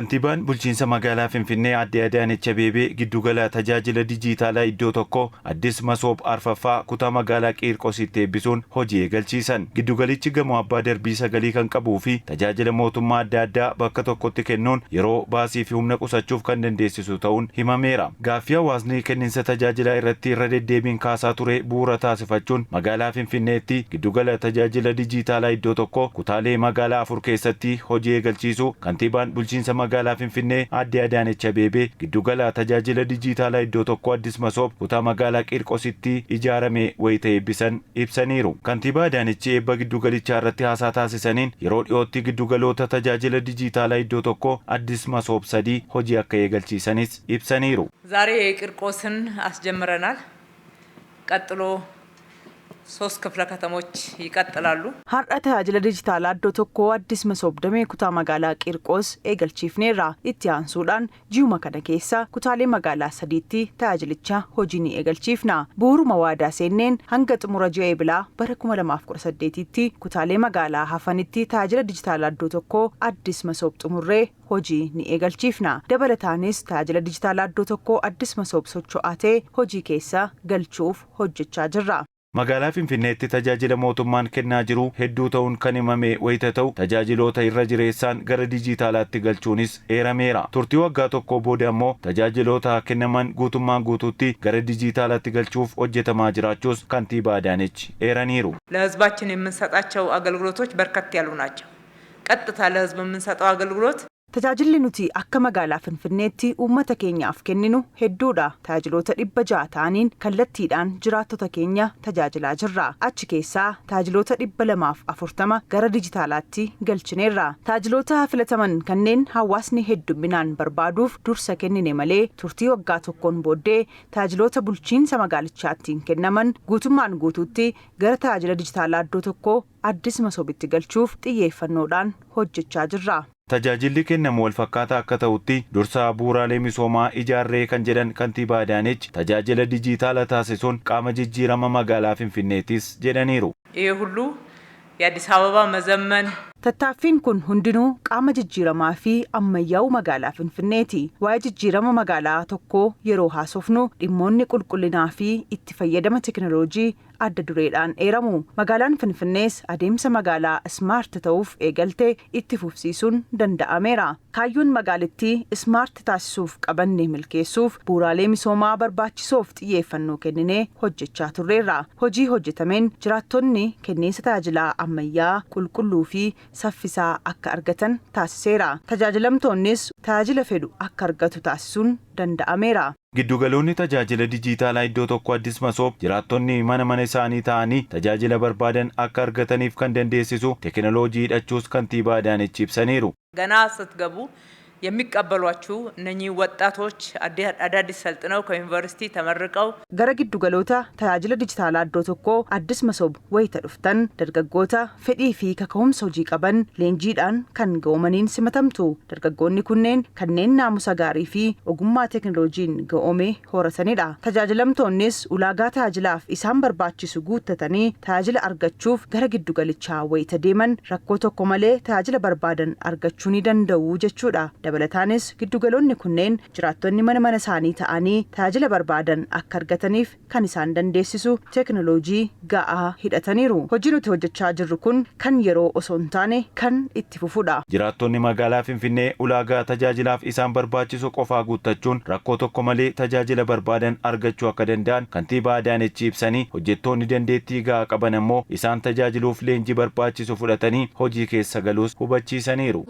Kantiibaan bulchiinsa magaalaa Finfinnee Aadde Adaanech Abeebee giddugala tajaajila dijiitaalaa iddoo tokkoo Addis Masoob arfaffaa kutaa magaalaa Qiirqositti eebbisuun hojii eegalchiisan. Giddugalichi gamoo abbaa darbii sagalii kan qabuu fi tajaajila mootummaa adda addaa bakka tokkotti kennuun yeroo, baasii fi humna qusachuuf kan dandeessisu ta'uun himameera. Gaaffii hawaasni kenninsa tajaajilaa irratti irra deddeebiin kaasaa ture bu'uura taasifachuun magaalaa Finfinneetti giddugala tajaajila dijiitaalaa iddoo tokkoo kutaalee magaalaa afur keessatti hojii eegalchiisuu kantiibaan bulchiinsa magaalaa Finfinnee Aadde Adaanech Abeebee giddugala tajaajila dijiitaalaa iddoo tokkoo Addis Masoob kutaa magaalaa Qiirqositti ijaarame wayita eebbisan ibsaniiru. Kantiibaa Adaanech eebba giddugalichaa irratti haasaa taasisaniin yeroo dhiyootti giddugaloota tajaajila dijiitaalaa iddoo tokkoo Addis Masoob sadii hojii akka eegalchiisanis ibsaniiru. ዛሬ ቂርቆስን አስጀምረናል። ቀጥሎ ሶስት ክፍለ ከተሞች ይቀጥላሉ። Har'a tajaajila dijitaalaa iddoo tokkoo Addis Masoob damee kutaa magaalaa Qiirqoos eegalchiifneerra. Itti aansuudhaan ji'uma kana keessa kutaalee magaalaa sadiitti tajaajilicha hojii ni eegalchiifna. Bu'uuruma waadaa seenneen hanga xumura ji'a Eebilaa bara 2018tti kutaalee magaalaa hafanitti tajaajila dijitaalaa iddoo tokkoo Addis Masoob xumurree hojii ni eegalchiifna. Dabalataanis tajaajila dijitaalaa iddoo tokkoo Addis Masoob socho'aa ta'e hojii keessa galchuuf hojjechaa jirra. Magaalaa Finfinneetti tajaajila mootummaan kennaa jiru hedduu ta'uun kan himame wayita ta'u, tajaajiloota irra jireessaan gara dijiitaalaatti galchuunis eerameera. Turtii waggaa tokko booda ammoo tajaajiloota kennaman guutummaan guutuutti gara dijiitaalaatti galchuuf hojjetamaa jiraachuus kantiibaa Adaanech eeraniiru. ለህዝባችን የምንሰጣቸው አገልግሎቶች በርከት ያሉ ናቸው። ቀጥታ ለህዝብ የምንሰጠው አገልግሎት Tajaajilli nuti akka magaalaa Finfinneetti uummata keenyaaf kenninu hedduudha. Tajaajiloota 600 ta'aniin kallattiidhaan jiraattota keenya tajaajilaa jirra. Achi keessaa tajaajiloota 240 gara dijitaalaatti galchineerra. Tajaajiloota filataman kanneen hawaasni heddumminaan barbaaduuf dursa kennine malee, turtii waggaa tokkoon booddee tajaajiloota bulchiinsa magaalichaattiin kennaman guutummaan guutuutti gara tajaajila dijitaalaa iddoo tokkoo Addis Masoobitti galchuuf xiyyeeffannoodhaan hojjechaa jirra. Tajaajilli kennamu wal fakkaataa akka ta'utti dursa bu'uuraalee misoomaa ijaarree kan jedhan kantiibaa Adaanech, tajaajila dijiitaala taasisuun qaama jijjiirama magaalaa Finfinneetis jedhaniiru. ይህ ሁሉ የአዲስ አበባ መዘመን Tattaaffiin kun hundinuu qaama jijjiiramaa fi ammayyaa'uu magaalaa Finfinneeti. Waa'ee jijjiirama magaalaa tokkoo yeroo haasofnu dhimmoonni qulqullinaa fi itti fayyadama teekinooloojii adda dureedhaan eeramu. Magaalaan Finfinnees adeemsa magaalaa smart ta'uuf eegalte itti fufsiisuun danda'ameera. Kaayyoon magaalittii smart taasisuuf qabanne milkeessuuf bu'uuraalee misoomaa barbaachisoof xiyyeeffannoo kenninee hojjechaa turreerra. Hojii hojjetameen jiraattonni kenniinsa tajaajilaa ammayyaa, qulqulluu fi saffisaa akka argatan taasiseera. Tajaajilamtoonnis tajaajila fedhu akka argatu taasisuun danda'ameera. Giddugaloonni tajaajila dijiitaalaa iddoo tokko Addis Masoob jiraattonni mana mana isaanii ta'anii tajaajila barbaadan akka argataniif kan dandeessisu teekinooloojii hidhachuus kantiibaa Adaanech ibsaniiru. ገና ስትገቡ የሚቀበሏችሁ እነኚህ ወጣቶች አዳዲስ ሰልጥነው ከዩኒቨርሲቲ ተመርቀው Gara giddugaloota tajaajila dijitaalaa iddoo tokkoo Addis Masoob wayita dhuftan dargaggoota fedhii fi kaka'umsa hojii qaban, leenjiidhaan kan ga'oomaniin simatamtu. Dargaggoonni kunneen kanneen naamusa gaarii fi ogummaa teekinooloojiin ga'oome horatanidha. Tajaajilamtoonnis ulaagaa tajaajilaaf isaan barbaachisu guuttatanii tajaajila argachuuf gara giddugalichaa wayita deeman rakkoo tokko malee tajaajila barbaadan argachuu ni danda'u jechuudha. Dabalataanis giddugaloonni kunneen jiraattonni mana mana isaanii ta'anii tajaajila barbaadan akka argataniif kan isaan dandeessisu teekinooloojii ga'aa hidhataniiru. Hojii nuti hojjechaa jirru kun kan yeroo osoo hin taane kan itti fufudha. Jiraattonni magaalaa Finfinnee ulaagaa tajaajilaaf isaan barbaachisu qofaa guuttachuun rakkoo tokko malee tajaajila barbaadan argachuu akka danda'an kantiibaa Adaanech ibsanii, hojjettoonni dandeettii ga'aa qaban ammoo isaan tajaajiluuf leenjii barbaachisu fudhatanii hojii keessa galuus hubachiisaniiru.